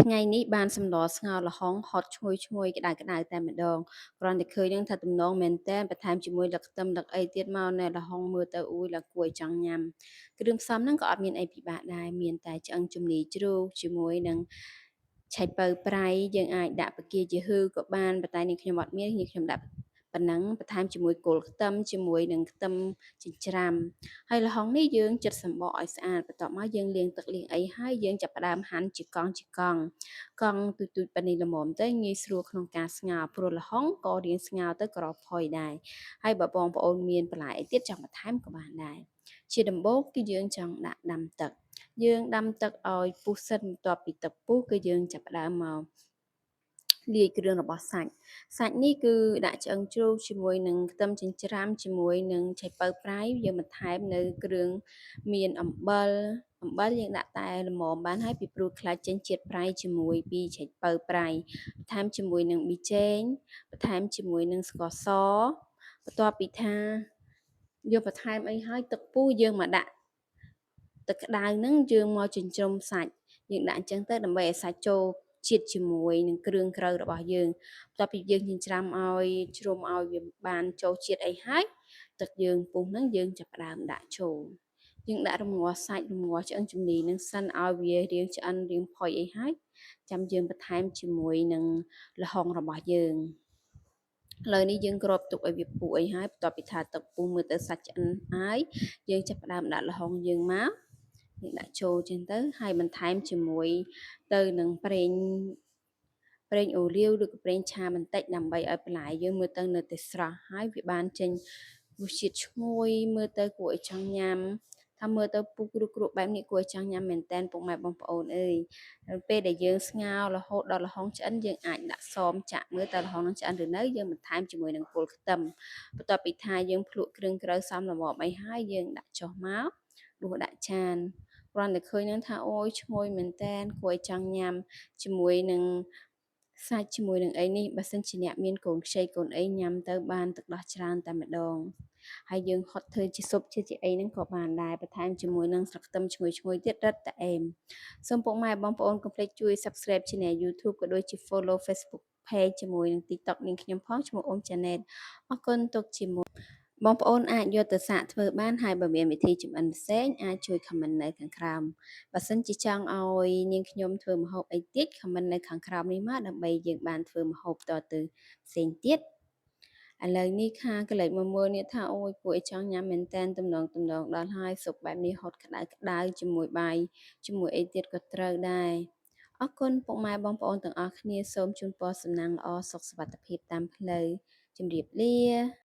ថ្ងៃនេះបានសម្លស្ងោរល្ហុងហុតឈ្ងុយឈ្ងុយក្តៅក្តៅតែម្ដងគ្រាន់តែឃើញនឹងថាទំនងមែនតើបន្ថែមជាមួយលឹកខ្ទឹមលឹកអីទៀតមកណែល្ហុងមើលទៅអ៊ូយឡើងគួរឲ្យចង់ញ៉ាំគ្រឿងផ្សំហ្នឹងក៏អត់មានអីពិបាកដែរមានតែឆ្អឹងជំនីជ្រូកជាមួយនឹងឆៃពៅប្រៃយើងអាចដាក់បកាជាហឺក៏បានប៉ុន្តែនេះខ្ញុំអត់មាននេះខ្ញុំដាក់ប៉ុណ្ណឹងបន្ថែមជាមួយគល់ខ្ទឹមជាមួយនឹងខ្ទឹមចិញ្ច្រាំហើយល្ហុងនេះយើងចិតសម្បកឲ្យស្អាតបន្ទាប់មកយើងលាងទឹកលាងអីហើយយើងចាប់ផ្ដើមហាន់ជាកង់ជាកង់កង់ទូចទូចប៉ុណ្នេះល្មមទៅងាយស្រួលក្នុងការស្ងោរព្រោះល្ហុងក៏រៀងស្ងោរទៅក្រផុយដែរហើយបើបងប្អូនមានបន្លែអីទៀតចង់បន្ថែមក៏បានដែរជាដំបូងគឺយើងចង់ដាក់ដាំទឹកយើងដាំទឹកឲ្យពុះសិនបន្ទាប់ពីទឹកពុះគឺយើងចាប់ផ្ដើមមកលាយគ្រឿងរបស់សាច់សាច់នេះគឺដាក់ឆ្អឹងជ្រូកជាមួយនឹងខ្ទឹមចិញ្ច្រាំជាមួយនឹងឆៃពៅប្រៃយើងបន្ថែមនៅគ្រឿងមានអំបិលអំបិលយើងដាក់តែល្មមបានហើយពីព្រោះខ្លាចចេញជាតិប្រៃជាមួយពីឆៃពៅប្រៃបន្ថែមជាមួយនឹងប៊ីចេងបន្ថែមជាមួយនឹងស្ករសបន្ទាប់ពីថាយកបន្ថែមអីហើយទឹកពុះយើងមកដាក់ទឹកក្តៅហ្នឹងយើងមកចិញ្ច្រុំសាច់យើងដាក់អញ្ចឹងទៅដើម្បីឲ្យសាច់ចូលជាតិជាមួយនឹងគ្រឿងក្រៅរបស់យើងបន្ទាប់ពីយើងចិញ្ច្រាំឲ្យជ្រុំឲ្យវាបានចូលជាតិអីហើយទឹកយើងពុះហ្នឹងយើងចាប់ផ្ដើមដាក់ចូលយើងដាក់រងាស់សាច់រងាស់ឆ្អឹងជំនីនឹងសិនឲ្យវារៀងឆ្អិនរៀងផុយអីហើយចាំយើងបន្ថែមជាមួយនឹងល្ហុងរបស់យើងឥឡូវនេះយើងគ្របទុកឲ្យវាពុះអីហើយបន្ទាប់ពីថាទឹកពុះមើលទៅសាច់ឆ្អិនហើយយើងចាប់ផ្ដើមដាក់ល្ហុងយើងមកយើងដាក់ចូលចឹងទៅហើយបន្ថែមជាមួយទៅនឹងប្រេងប្រេងអូលីវឬក៏ប្រេងឆាបន្តិចដើម្បីឲ្យបន្លែយើងមើលទៅនៅតែស្រស់ហើយវាបានចេញរសជាតិឈ្ងុយមើលទៅគួរឲ្យចង់ញ៉ាំថាមើលទៅពុះគ្រក់គ្រក់បែបនេះគួរឲ្យចង់ញ៉ាំមែនតើពុកម៉ែបងប្អូនអើយពេលដែលយើងស្ងោររហូតដល់ល្ហុងឆ្អិនយើងអាចដាក់សមចាក់មើលតើល្ហុងនឹងឆ្អិនឬនៅយើងបន្ថែមជាមួយនឹងគល់ខ្ទឹមបន្ទាប់ពីថាយើងភ្លក់គ្រឿងក្រៅសមល្មមអីហើយយើងដាក់ចុះមកដួសដាក់ចានគ្រាន់តែឃើញនឹងថាអូយឈ្ងុយមែនតែនគួរឲ្យចង់ញ៉ាំជាមួយនឹងសាច់ជាមួយនឹងអីនេះបើសិនជាអ្នកមានកូនខ្ចីកូនអីញ៉ាំទៅបានទឹកដោះច្រើនតែម្ដងហើយយើងហត់ធ្វើជាស៊ុបជាជាអីហ្នឹងក៏បានដែរបន្ថែមជាមួយនឹងស្លឹកខ្ទឹមឈ្ងុយឈ្ងុយទៀតរឹតតែអេមសូមពុកម៉ែបងប្អូនកុំភ្លេចជួយ Subscribe Channel YouTube ក៏ដូចជា Follow Facebook Page ជាមួយនឹង TikTok នាងខ្ញុំផងឈ្មោះអ៊ុំ Janet អរគុណទុកជាមួយបងប្អូនអាចយកទៅសាកធ្វើបានហើយបើមានវិធីចម្អិនផ្សេងអាចជួយ comment នៅខាងក្រោមបើសិនជាចង់ឲ្យនាងខ្ញុំធ្វើម្ហូបអីទៀត comment នៅខាងក្រោមនេះមកដើម្បីយើងបានធ្វើម្ហូបតទៅផ្សេងទៀតឥឡូវនេះខាកលេចមកមើលនេះថាអូយគួរឲ្យចង់ញ៉ាំមែនតែនទំនងទំនងដល់ហើយស៊ុបបែបនេះហត់ក្តៅក្តៅជាមួយបាយជាមួយអីទៀតក៏ត្រូវដែរអរគុណពុកម៉ែបងប្អូនទាំងអស់គ្នាសូមជូនពរសំណាងល្អសុខសុវត្ថិភាពតាមផ្លូវជម្រាបលា។